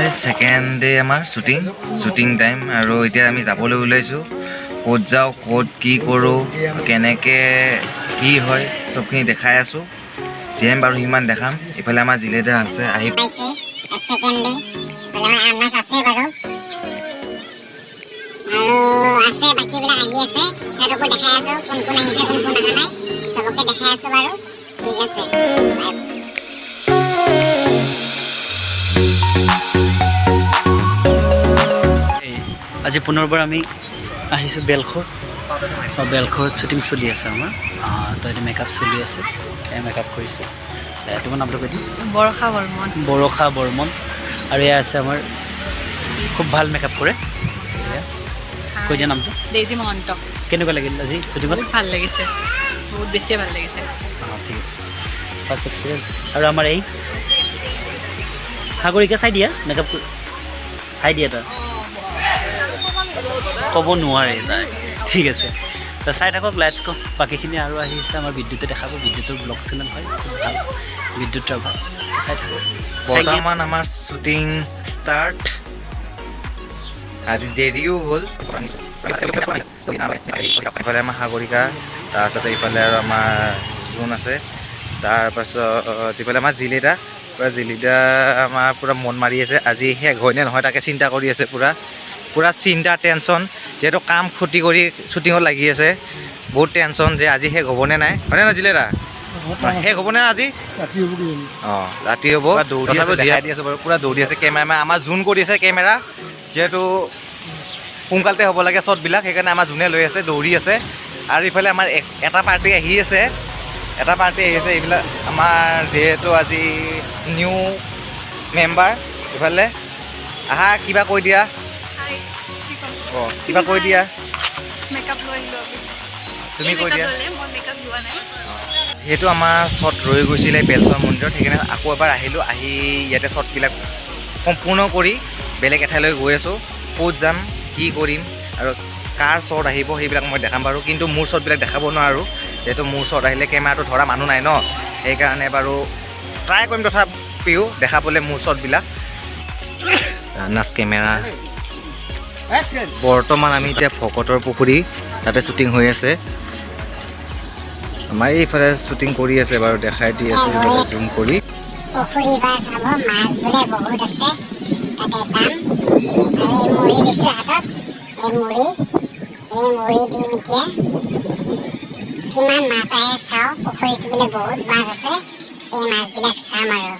আজি second day আমাৰ shooting shooting time আৰু এতিয়া আমি যাবলৈ ওলাইছোঁ। ক'ত যাওঁ, ক'ত কি কৰোঁ, কেনেকৈ কি হয়, চবখিনি দেখাই আছোঁ। যিমান পাৰোঁ সিমান দেখাম। ইফালে আমাৰ জিলেদা আছে আহি। পাইছে ছেকেণ্ড ডে। আমাৰ আনাজ আছে বাৰু আৰু আছে, বাকীবিলাক আহি আছে, সিহঁতকো দেখাই আছোঁ। কোন কোন আহিছে, কোন কোন অহা নাই, চবকে দেখাই আছোঁ বাৰু। ঠিক আছে, বাই। এই আজি পুনৰবাৰ আমি আহিছোঁ বেলখৰ। বেলখৰত শ্বুটিং চলি আছে আমাৰ। তো এতিয়া মেকআপ চলি আছে, মেকআপ কৰিছে। তোমাৰ নামটো কৈ দিম। বৰষা বৰ্মন। বৰষা বৰ্মন। আৰু এয়া আছে আমাৰ, খুব ভাল মেকআপ কৰে। এয়া কৈ দিয়া নামটো। ডেইজি মহন্ত। কেনেকুৱা লাগিল আজি শ্বুটিঙত? বহুত ভাল লাগিছে, বহুত বেছিয়ে ভাল লাগিছে। অঁ, ঠিক আছে, ফাৰ্ষ্ট এক্সপিৰিয়েঞ্চ। আৰু আমাৰ এই সাগৰিকা, চাই দিয়া, মেকআপ চাই দিয়া। এটা ক'ব নোৱাৰে তাই। ঠিক আছে, তো চাই থাকক, let's গ'। বাকীখিনি আৰু আহি আছে। আমাৰ বিদ্যুতে দেখাব। বিদ্যুতৰ ব্লগ চেনেল হয়, খুব ভাল, বিদ্যুৎ ৰাভা। চাই থাকক। Thank you. বৰ্তমান আমাৰ শ্বুটিং ষ্টাৰ্ট। আজি দেৰিও হ'ল। ইফালে আমাৰ সাগৰিকা, তাৰপাছতে ইফালে আৰু আমাৰ জোন আছে, তাৰপাছত ইফালে আমাৰ জিলিদা। পূৰা জিলিদা আমাৰ পূৰা মন মাৰি আছে। আজি শেষ হয়নে নহয় তাকে চিন্তা কৰি আছে। পূৰা পূৰা চিন্তা, টেনশ্যন। যিহেতু কাম ক্ষতি কৰি শ্বুটিঙত লাগি আছে, বহুত টেনশ্যন যে আজি শেষ হ'বনে নাই। হয়নে নহয় জিলেদা? শেষ হ'বনে আজি? অঁ, ৰাতি হ'ব। তথাপিও জীয়াই দি আছোঁ বাৰু। পূৰা দৌৰি আছে কেমেৰামেন আমাৰ জোন, কৰি আছে কেমেৰা। যিহেতু সোনকালতে হ'ব লাগে শ্বটবিলাক, সেইকাৰণে আমাৰ জোনে লৈ আছে, দৌৰি আছে। আৰু ইফালে আমাৰ এটা পাৰ্টি আহি আছে, এটা পাৰ্টি আহি আছে। এইবিলাক আমাৰ যিহেতু আজি নিউ মেম্বাৰ। ইফালে আহা, কিবা কৈ দিয়া। অঁ, কিবা কৈ দিয়া। মেকআপ লৈ আহিলোঁ আমি। তুমি কৈ দিয়া। মই মেকআপ লোৱা নাই। যিহেতু আমাৰ শ্বট ৰৈ গৈছিলে বেলচৰ মন্দিৰত, সেইকাৰণে আকৌ এবাৰ আহিলোঁ। আহি ইয়াতে শ্বটবিলাক সম্পূৰ্ণ কৰি বেলেগ এঠাইলৈ গৈ আছোঁ। ক'ত যাম, কি কৰিম আৰু কাৰ শ্বট আহিব, সেইবিলাক মই দেখাম বাৰু। কিন্তু মোৰ শ্বটবিলাক দেখাব নোৱাৰোঁ, যিহেতু মোৰ শ্বট আহিলে কেমেৰাটো ধৰা মানুহ নাই ন। সেইকাৰণে বাৰু ট্ৰাই কৰিম তথাপিও দেখাবলৈ মোৰ শ্বটবিলাক। নাচ কেমেৰা। বৰ্তমান আমি এতিয়া ভকতৰ পুখুৰী, তাতে শ্বুটিং হৈ আছে। আমাৰ এইফালে শ্বুটিং কৰি আছে বাৰু, দেখাই দি আছোঁ জুম কৰি। পুখুৰী বাৰ চাব, মাছ বোলে বহুত আছে, তাতে যাম। আৰু এই মুড়ি দিছোঁ হাতত, এই মুড়ি, এই মুড়ি দিম এতিয়া। কিমান মাছ আহে চাওঁ। পুখুৰীত বোলে বহুত মাছ আছে, এই মাছবিলাক চাম। আৰু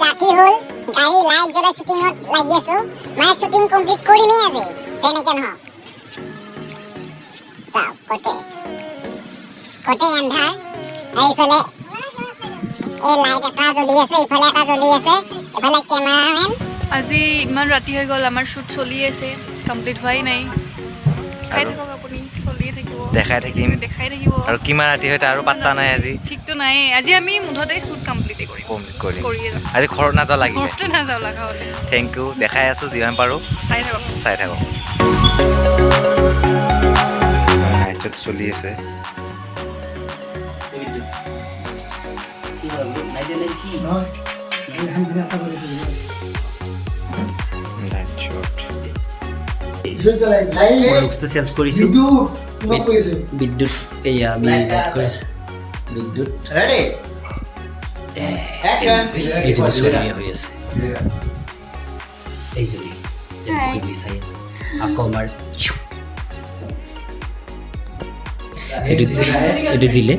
ৰাতি হ'ল, গাড়ী লাইট জ্বলাই শ্বুটিঙত লাগি আছো। মানে শ্বুটিং কমপ্লিট কৰিমেই আজি, যেনেকে নহওক। চাওক, গোটেই গোটেই এন্ধাৰ আৰু ইফালে এই লাইট এটা জ্বলি আছে, ইফালে এটা জ্বলি আছে, ইফালে কেমেৰামেন। আজি ইমান ৰাতি হৈ গ'ল, আমাৰ শ্বুট চলি আছে, কমপ্লিট হোৱাই নাই। চাই আৰু? থাকক আপুনি, চলিয়ে থাকিব। দেখাই থাকিম। দেখাই থাকিব। আৰু কিমান ৰাতি হয় তাৰো পাত্তা নাই আজি। ঠিকতো নাই। আজি আমি মুঠতে শ্বুট কমপ্লিটেই কৰিম। কমপ্লিট কৰিম। কৰিয়ে যাম। আজি ঘৰত নাযাওঁ লাগিলে। ঘৰতে নাযাওঁ লগা হ'লে। Thank U. দেখাই আছোঁ যিমান পাৰোঁ। চাই থাকক। চাই থাকক। নাইট চলি আছে। বিদ্যুৎ কি নাই দিয়া নাই কি? Night shot. মই লুকছটো চেঞ্জ কৰিছোঁ। বিদ্যুৎ, এয়া আমি লাইট কৰিছোঁ। বিদ্যুৎ, এইজনী ছোৱালী হৈ আছে, এইজনী ইয়াত বহি বহি চাই আছে। আকৌ আমাৰ এইটো জিলে,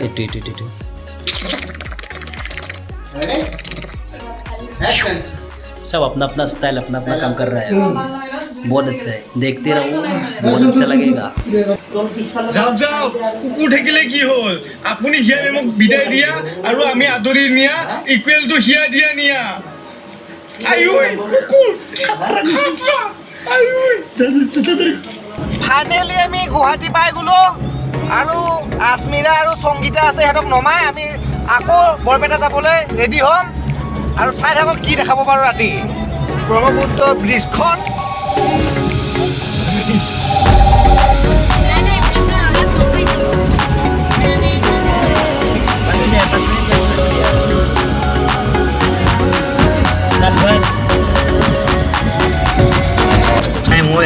এইটো এইটো এইটো এইটো। सब अपना अपना स्टाइल, अपना अपना काम कर रहा है। बहुत अच्छा है, देखते रहो, बहुत अच्छा लगेगा। যাওক যাওক, কুকুৰ থাকিলে কি হ'ল? আপুনি হিয়া মেমক বিদায় দিয়া আৰু আমি আদৰি নিয়া ইকুৱেলটো হিয়া দিয়া নিয়া। আইঐ কুকুৰ খাতৰা, আইঐ। ফাইনেলি আমি গুৱাহাটী পাই গ'লো আৰু আজমিৰা আৰু সংগীতা আছে, সিহঁতক নমাই আমি আকৌ বৰপেটা যাবলৈ ৰেডি হ'ম। আৰু চাই থাকক কি দেখাব পাৰোঁ। ৰাতি ব্ৰহ্মপুত্ৰ ব্ৰিজখন।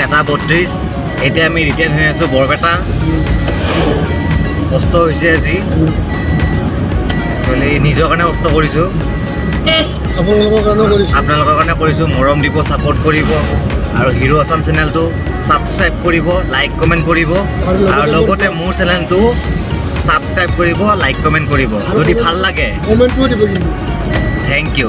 1:32। এতিয়া আমি ৰিটাৰ্ণ হৈ আছোঁ বৰপেটা। কষ্ট হৈছে আজি, একচুৱেলি নিজৰ কাৰণে কষ্ট কৰিছোঁ। আপোনালোকৰ কাৰণেও কৰিছোঁ। আপোনালোকৰ কাৰণে কৰিছোঁ। মৰম দিব, ছাপোৰ্ট কৰিব আৰু হিৰ' আছাম চেনেলটো ছাবস্ক্ৰাইব কৰিব, লাইক কমেণ্ট কৰিব আৰু লগতে মোৰ চেনেলটো ছাবস্ক্ৰাইব কৰিব, লাইক কমেণ্ট কৰিব যদি ভাল লাগে। কমেণ্টটোও দিব কিন্তু। Thank you.